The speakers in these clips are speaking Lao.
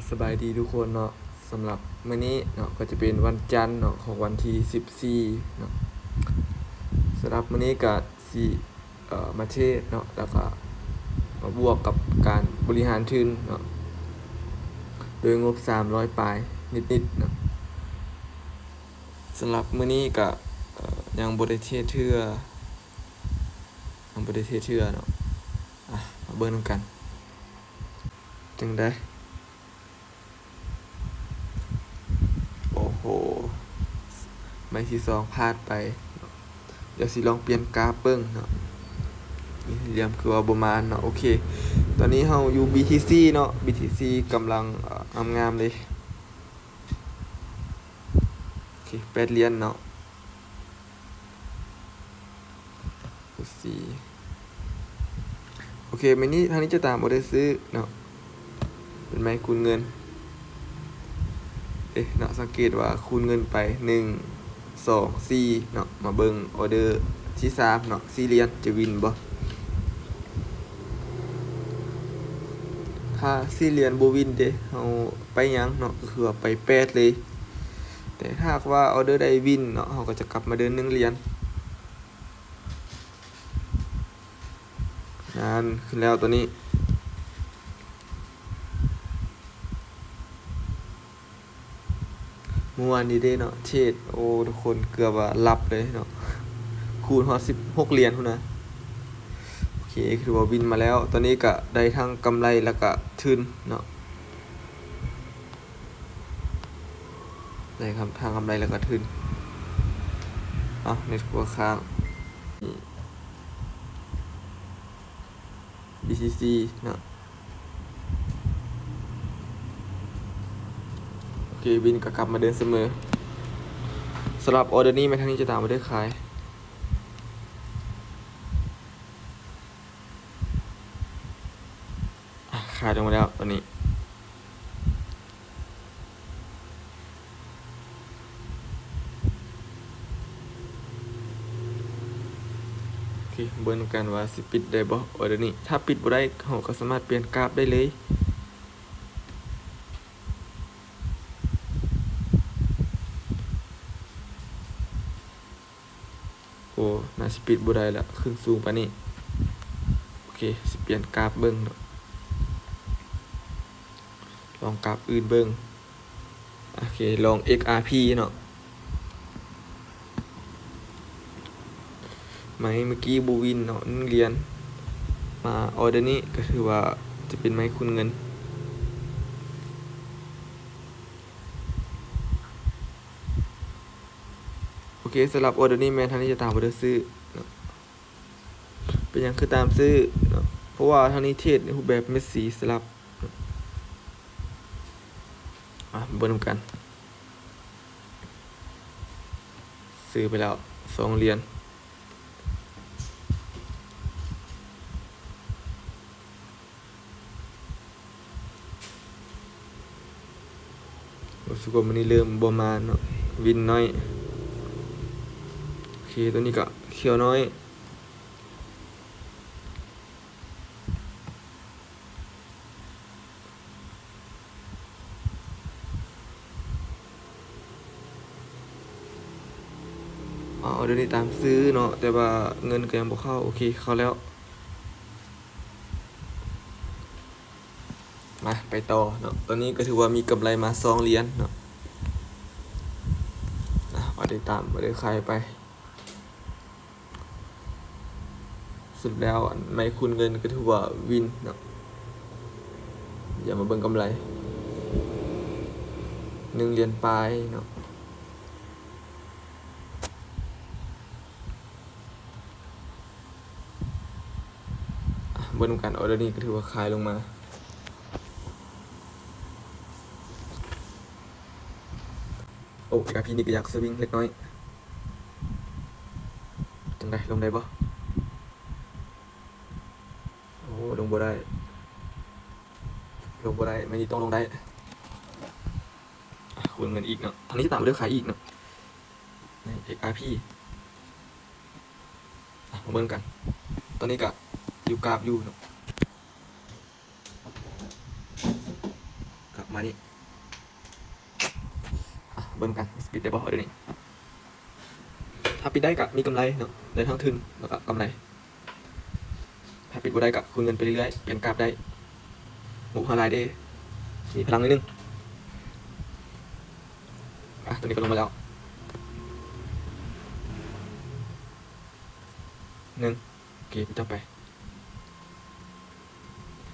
ສະບາຍດີທຸກຄົນເນາະ, ສຳລັບມື້ນີ້ເນາະ ກໍຈະເປັນວັນຈັນເນາະ ຂອງວັນທີສິບສີ່ເນາະ. ສຳລັບມື້ນີ້ກໍຊິ ເອີ ມາເທຣດເນາະ ແລ້ວກໍມາບວກກັບການບໍລິຫານທຶນເນາະ ໂດຍງົບສາມຮ້ອຍປາຍນິດໆເນາະ. ສຳລັບມື້ນີ້ກໍ ເອີ ຍັງບໍ່ໄດ້ເທຣດເທື່ອ ຍັງບໍ່ໄດ້ເທຣດເທື່ອເນາະ. ອາ ມາເບິ່ງນຳກັນ ຈັ່ງໃດ? ໂອ້ໂຫ ໄມ້ທີສອງພາດໄປ. ດຽວຊິລອງປ່ຽນກາບເບິ່ງເນາະ. ນີ້ ຫຼ່ຽມຄືວ່າບໍ່ມານເນາະ. ໂອເຄ ຕອນນີ້ເຮົາຢູ່ ບີທີຊີ ເນາະ, ບີທີຊີ ກຳລັງ ເອີ ງາມໆເລີຍ. ໂອເຄ ແປດຫຼຽນເນາະ. ໂອເຄ ມື້ນີ້ທາງນີ້ຈະຕາມອອເດີຊື້ເນາະ ເປັນໄມ້ຄູນເງິນ. ເອະ ເນາະ ສັງເກດວ່າຄູນເງິນໄປ ໜຶ່ງ ສອງ ສີ່ເນາະ. ມາເບິ່ງອອເດີທີສາມເນາະ ສີ່ຫຼຽນ ຈະວິນບໍ່? ຖ້າສີ່ຫຼຽນບໍ່ວິນເດ ເຮົາໄປຫຍັງເນາະ ກໍຄືວ່າໄປແປດເລີຍ. ແຕ່ຖ້າຫາກວ່າອອເດີໃດວິນເນາະ ເຮົາກໍຈະກັບມາເດີໜຶ່ງຫຼຽນ. ນັ້ນ ຂຶ້ນແລ້ວຕອນນີ້ ເມື່ອວານນີ້ເດ້ເນາະ ເທຣດ ໂອ້ ທຸກຄົນ ເກືອບວ່າຫຼັບເລີຍເນາະ ຄູນຮອດສິບຫົກຫຼຽນພຸ້ນນະ. ໂອເຄ ຖືວ່າວິນມາແລ້ວ. ຕອນນີ້ກະໄດ້ທັງກຳໄລ ແລ້ວກະທຶນເນາະ. ໄດ້ທັງກຳໄລ ແລ້ວກໍທຶນ. ເອົ້າ ເນັດຄົວຄ້າງ ບີທີຊີ ເນາະ. ໂອເຄ ວິນກໍກັບມາເດີນສະເໝີ. ສຳລັບອອເດີນີ້ ແມ່ນທາງນີ້ຈະຕາມອອເດີຂາຍ. ອາ ຂາຍລົງມາແລ້ວຕອນນີ້. ໂອເຄ ເບິ່ງນຳກັນວ່າຊິປິດໄດ້ບໍ່ ອອເດີນີ້. ຖ້າປິດບໍ່ໄດ້ ເຮົາກໍສາມາດປ່ຽນກາບໄດ້ເລີຍ. ໂອ້ ໜ້າຊິປິດບໍ່ໄດ້ລະ ຂຶ້ນສູງປານນີ້. ໂອເຄ ຊິປ່ຽນກາບເບິ່ງເນາະ ລອງກາບອື່ນເບິ່ງ. ໂອເຄ ລອງ ເອັກອາພີ ເນາະ. ໄມ້ມື້ກີ້ບໍ່ວິນເນາະ ໜຶ່ງຫຼຽນ. ມາອອເດີນີ້ກໍຖືວ່າຈະເປັນໄມ້ຄູນເງິນ. ໂອເຄ ສຳລັບອອເດີນີ້ແມ່ນທາງນີ້ຈະຕາມອອເດີຊື້ເນາະ. ເປັນຫຍັງຄືຕາມຊື້ເນາະ? ເພາະວ່າທາງນີ້ເທຣດໃນຮູບແບບເມັດສີສະຫຼັບ. ອາ ມາເບິ່ງນຳກັນ. ຊື້ໄປແລ້ວສອງຫຼຽນ. ຮູ້ສຶກວ່າມື້ນີ້ເລີ່ມບໍ່ມານເນາະ ວິນໜ້ອຍ. ໂອເຄ ຕົວນີ້ກໍຂຽວໜ້ອຍ. ອໍ ດຽວນີ້ຕາມຊື້ເນາະ ແຕ່ວ່າເງິນກໍຍັງບໍ່ເຂົ້າ. ໂອເຄ ເຂົ້າແລ້ວ. ມາ ໄປຕໍ່ເນາະ. ຕອນນີ້ກໍຖືວ່າມີກຳໄລມາສອງຫຼຽນເນາະ. ອາ ມາໄດ້ຕາມ ມາໄດ້ຂາຍໄປ. ສະຫຼຸບແລ້ວ ອັນ ໄມ້ຄູນເງິນກໍຖືວ່າວິນເນາະ. ດຽວມາເບິ່ງກຳໄລ ໜຶ່ງຫຼຽນປາຍເນາະ. ອາ ເບິ່ງນຳກັນ ອອເດີນີ້ກໍຖືວ່າຂາຍລົງມາ. ໂອ້ ເອັກອາພີ ນີ້ກໍຢາກສະວິງເລັກນ້ອຍ. ຈັ່ງໃດ ລົງໄດ້ບໍ່? ໂອ້ ລົງບໍ່ໄດ້ ລົງບໍ່ໄດ້. ໄມ້ນີ້ຕ້ອງລົງໄດ້. ອາ ຄູນເງິນອີກເນາະ. ທາງນີ້ຕາມເດີຂາຍອີກເນາະ ເອັກອາພີ. ອາ ມາເບິ່ງກັນ. ຕອນນີ້ກະຢູ່ກາບຢູ່ເນາະ. ກັບ ປະມານນີ້. ອ່ະ ເບິ່ງກັນ ຊິປິດໄດ້ບໍ່ເທື່ອນີ້. ຖ້າປິດໄດ້ກະມີກຳໄລເນາະ ໄດ້ທັງທຶນ ແລ້ວກະກຳໄລ. ຖ້າປິດບໍ່ໄດ້ກະຄູນເງິນໄປເລື້ອຍໆ ປ່ຽນກາບໄດ້. ໂອ້ ຫ້າຫຼາຍເດ້ ມີພະລັງໜ້ອຍໜຶ່ງ. ອ່ະ ຕົວນີ້ກະລົງມາແລ້ວ ໜຶ່ງ. ໂອເຄ ປິດຈັບໄປ.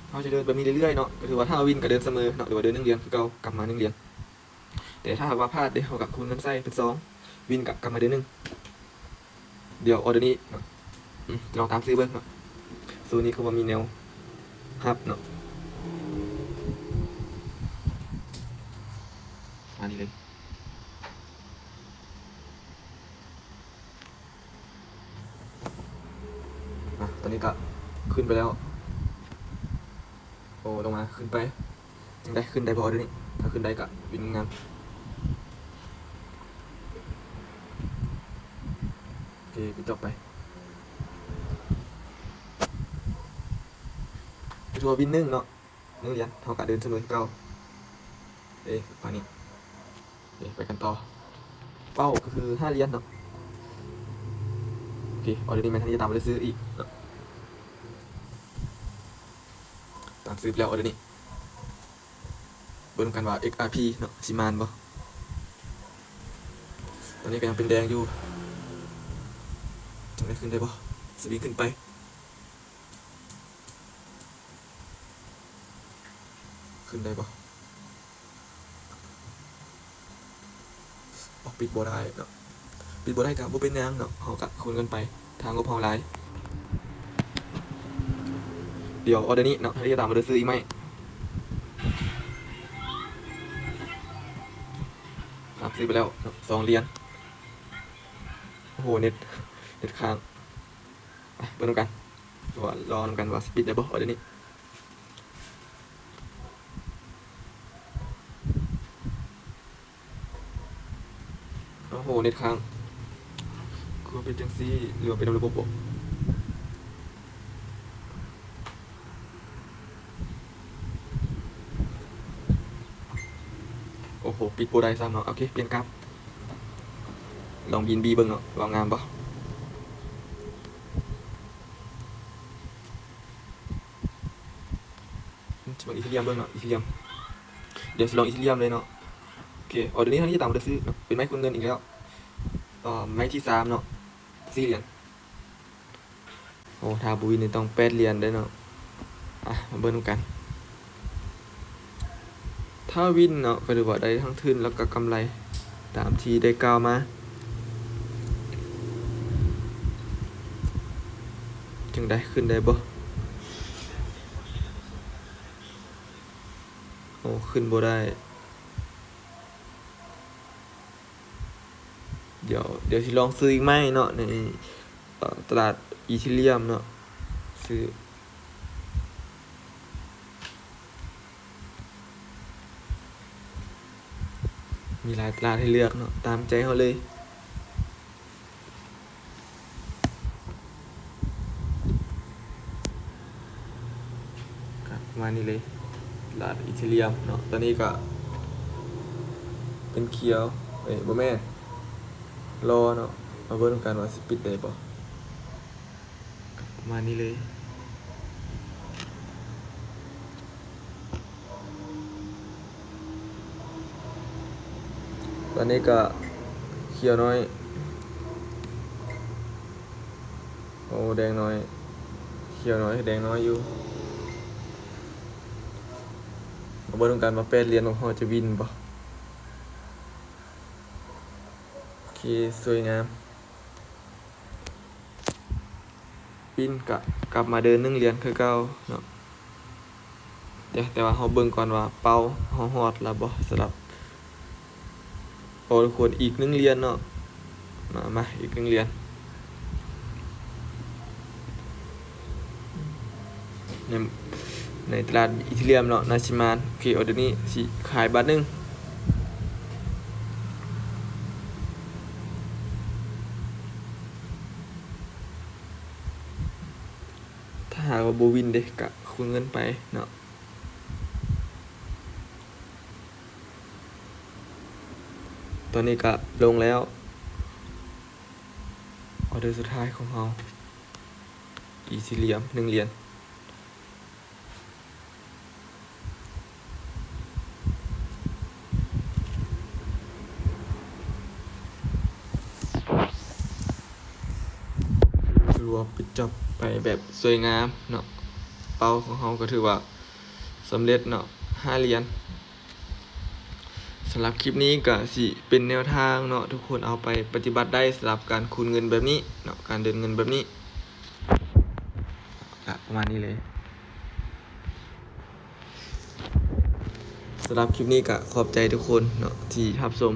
ເຮົາຈະເດີນແບບນີ້ເລື້ອຍໆເນາະ ກະຖືວ່າຖ້າເຮົາວິນກະເດີນສະເໝີເນາະ ຫຼືວ່າເດີນໜຶ່ງຫຼຽນຄືເກົ່າ ກັບມາໜຶ່ງຫຼຽນ. ແຕ່ຖ້າຫາກວ່າພາດເດ ເຮົາກະຄູນເງິນໃສ່ເປັນສອງ ວິນກະກັບມາເດີນໜຶ່ງ. ດຽວອໍເດີນີ້ເນາະ ອືມ ຈະລອງຕາມຊື້ເບິ່ງເນາະ. ໂຊນນີ້ຄືວ່າມີແນວຮັບເນາະ ມານີ້ເລີຍ. ອ່ະ ຕອນນີ້ກະຂຶ້ນໄປແລ້ວ. ໂອ້ ລົງມາ ຂຶ້ນໄປ. ຈັ່ງໃດ ຂຶ້ນໄດ້ບໍ່ເທື່ອນີ້? ຖ້າຂຶ້ນໄດ້ກະວິນງາມ. ໂອເຄ ປິດຈັບໄປ. ຖືວ່າວິນໜຶ່ງເນາະ ໜຶ່ງຫຼຽນ ເຮົາກະເດີນສະເໝີຄືເກົ່າ. ເອ ປະມານນີ້. ເອ ໄປກັນຕໍ່. ເປົ້າກະຄືຫ້າຫຼຽນເນາະ. ໂອເຄ ອໍເດີນີ້ແມ່ນທາງນີ້ຕາມບໍ່ໄດ້ຊື້ອີກເນາະ. ຕາມຊື້ໄປແລ້ວອໍເດີນີ້. ເບິ່ງນຳກັນວ່າ ເອັກອາພີ ເນາະ ຊິມານບໍ່. ຕອນນີ້ກະຍັງເປັນແດງຢູ່. ຈັ່ງໃດ ຂຶ້ນໄດ້ບໍ່? ສະວິງຂຶ້ນໄປ. ຂຶ້ນໄດ້ບໍ່? ອອກ ປິດບໍ່ໄດ້ເນາະ. ປິດບໍ່ໄດ້ກະບໍ່ເປັນຫຍັງເນາະ ເຮົາກະຄູນກັນໄປ ຖ້າງົບເຮົາຫຼາຍ. ດຽວອໍເດີນີ້ເນາະ ເຮົາຈະຕາມມາເດີຊື້ອີກໃໝ່. ຕາມຊື້ໄປແລ້ວເນາະ ສອງຫຼຽນ. ໂອ້ໂຫ ເນັດ ເນັດຄ້າງ. ໄປ ເບິ່ງນຳກັນ ວ່າ ລໍນຳກັນວ່າຊິປິດໄດ້ບໍ່ ອໍເດີນີ້. ໂອ້ໂຫ ເນັດຄ້າງ ຄືວ່າເປັນຈັ່ງຊີ້ ຫຼືວ່າເປັນນຳລະບົບບໍ? ໂອ້ໂຫ ປິດບໍ່ໄດ້ຊ້ຳເນາະ. ໂອເຄ ປ່ຽນກັບ ລອງບີນບີເບິ່ງເນາະ ວ່າງາມບໍ່. ຊິເບິ່ງອີເທີຣຽມເບິ່ງເນາະ ອີເທີຣຽມ. ດຽວຊິລອງອີເທີຣຽມເລີຍເນາະ. ໂອເຄ ອໍເດີນີ້ເຮົາຈະຕາມມາເດີຊື້ເນາະ ເປັນໄມ້ຄູນເງິນອີກແລ້ວ. ເອີ ໄມ້ທີສາມເນາະ ສີ່ຫຼຽນ. ໂອ້ ຖ້າບໍ່ວິນນີ້ຕ້ອງແປດຫຼຽນເດ້ເນາະ. ອ່ະ ມາເບິ່ງນຳກັນ. ຖ້າວິນເນາະ ກະຖືວ່າໄດ້ທັງທຶນ ແລ້ວກະກຳໄລ ຕາມທີ່ໄດ້ກ່າວມາ. ຈັ່ງໃດ ຂຶ້ນໄດ້ບໍ່? ໂອ້ ຂຶ້ນບໍ່ໄດ້. ດຽວ ດຽວຊິລອງຊື້ອີກໃໝ່ເນາະ ໃນ ເອີ ຕະຫຼາດອີເທີຣຽມເນາະ ຊື້ ມີຫຼາຍຕະຫຼາດໃຫ້ເລືອກເນາະ ຕາມໃຈເຮົາເລີຍ. ກະປະມານນີ້ເລີຍ ຕະຫຼາດອີເທີຣຽມເນາະ. ຕອນນີ້ກະເປັນຂຽວ ເອີຍ ບໍ່ແມ່ນ ລໍເນາະ. ມາເບິ່ງນຳກັນວ່າຊິປິດໄດ້ບໍ່. ປະມານນີ້ເລີຍ. ຕອນນີ້ກະຂຽວໜ້ອຍ. ໂອ້ ແດງໜ້ອຍ ຂຽວໜ້ອຍ ແດງໜ້ອຍຢູ່. ມາເບິ່ງນຳກັນວ່າແປດຫຼຽນຂອງເຮົາຈະວິນບໍ່. ໂອເຄ ສວຍງາມ. ວິນກະກັບມາເດີໜຶ່ງຫຼຽນຄືເກົ່າເນາະ. ແຕ່ ແຕ່ວ່າເຮົາເບິ່ງກ່ອນວ່າເປົ້າເຮົາຮອດລະບໍ່ ສຳລັບ ໂອ້ ທຸກຄົນ ອີກໜຶ່ງຫຼຽນເນາະ. ມາ ມາ ອີກໜຶ່ງຫຼຽນ. ໃນ ໃນຕະຫຼາດອີເທີຣຽມເນາະ ໜ້າຊິມານ. ໂອເຄ ອໍເດີນີ້ຊິຂາຍບາດໜຶ່ງ. ຖ້າຫາກວ່າບໍ່ວິນເດ ກະຄູນເງິນໄປເນາະ. ຕອນນີ້ກະລົງແລ້ວ ອໍເດີສຸດທ້າຍຂອງເຮົາ ອີຊີຣຽມ ໜຶ່ງຫຼຽນ. ຖືວ່າປິດຈັອບໄປແບບສວຍງາມເນາະ ເປົ້າຂອງເຮົາກໍຖືວ່າສຳເລັດເນາະ ຫ້າຫຼຽນ. ສຳລັບຄລິບນີ້ກໍຊິເປັນແນວທາງເນາະ ທຸກຄົນເອົາໄປປະຕິບັດໄດ້ ສຳລັບການຄູນເງິນແບບນີ້ເນາະ ການເດີນເງິນແບບນີ້ ກະປະມານນີ້ເລີຍ. ສຳລັບຄລິບນີ້ກະຂອບໃຈທຸກຄົນເນາະ ທີ່ຮັບຊົມ